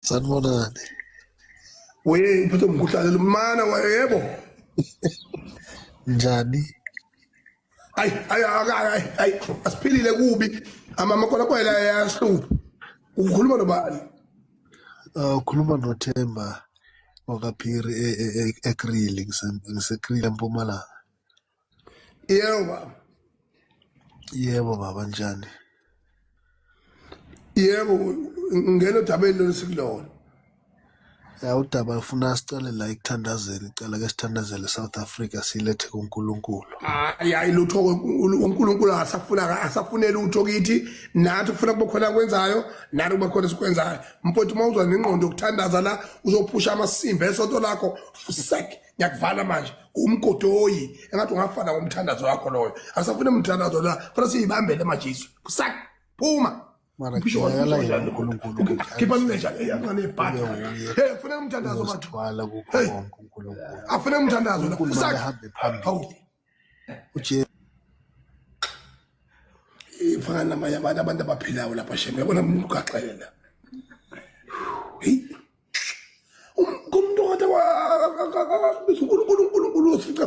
Sanibonani. We uphethe umkhuhlane lumana yebo. Njani? Ayi ayi ayi ayi asiphilile kubi. Amakwalakwela ayahlupha. Ukhuluma nobani? Ukhuluma noThemba wakaPhiri eKrili, ngiseKrili eMpumalanga. Yebo baba. Yebo baba, njani? Yebo, ngena odabeni lolu sikulona. Ya, udaba ufuna sicale la ekuthandazeni, icala ke sithandazele South Africa silethe kuNkulunkulu. Hayi hayi lutho, uNkulunkulu asafuna asafunela utho kithi, nathi kufuna kube khona kwenzayo, nathi kube khona sikwenzayo. Mfowethu, uma uzwa nengqondo yokuthandaza la uzophusha amasimba esonto lakho, fusek, ngiyakuvala manje. Umgodoyi engathi ungafana ngomthandazo wakho loyo. Asafuna umthandazo la, funa siyibambele manje izwe. Fusek, phuma. Mara kuyala yena uNkulunkulu ukuthi Khipha manager eyangane ibhadi. Kube wuye Hey, funa umthandazo manje. uzosithwala kukho Hey. konke uNkulunkulu. Afuna umthandazo la. uNkulunkulu Fusek. mele ahambe phambili. Hawu. UJesu Ifana namanye abantu abaphilayo lapha shame, yabona umuntu ugaxele la. Hey. Umuntu kade wabiza uNkulunkulu, uNkulunkulu usifica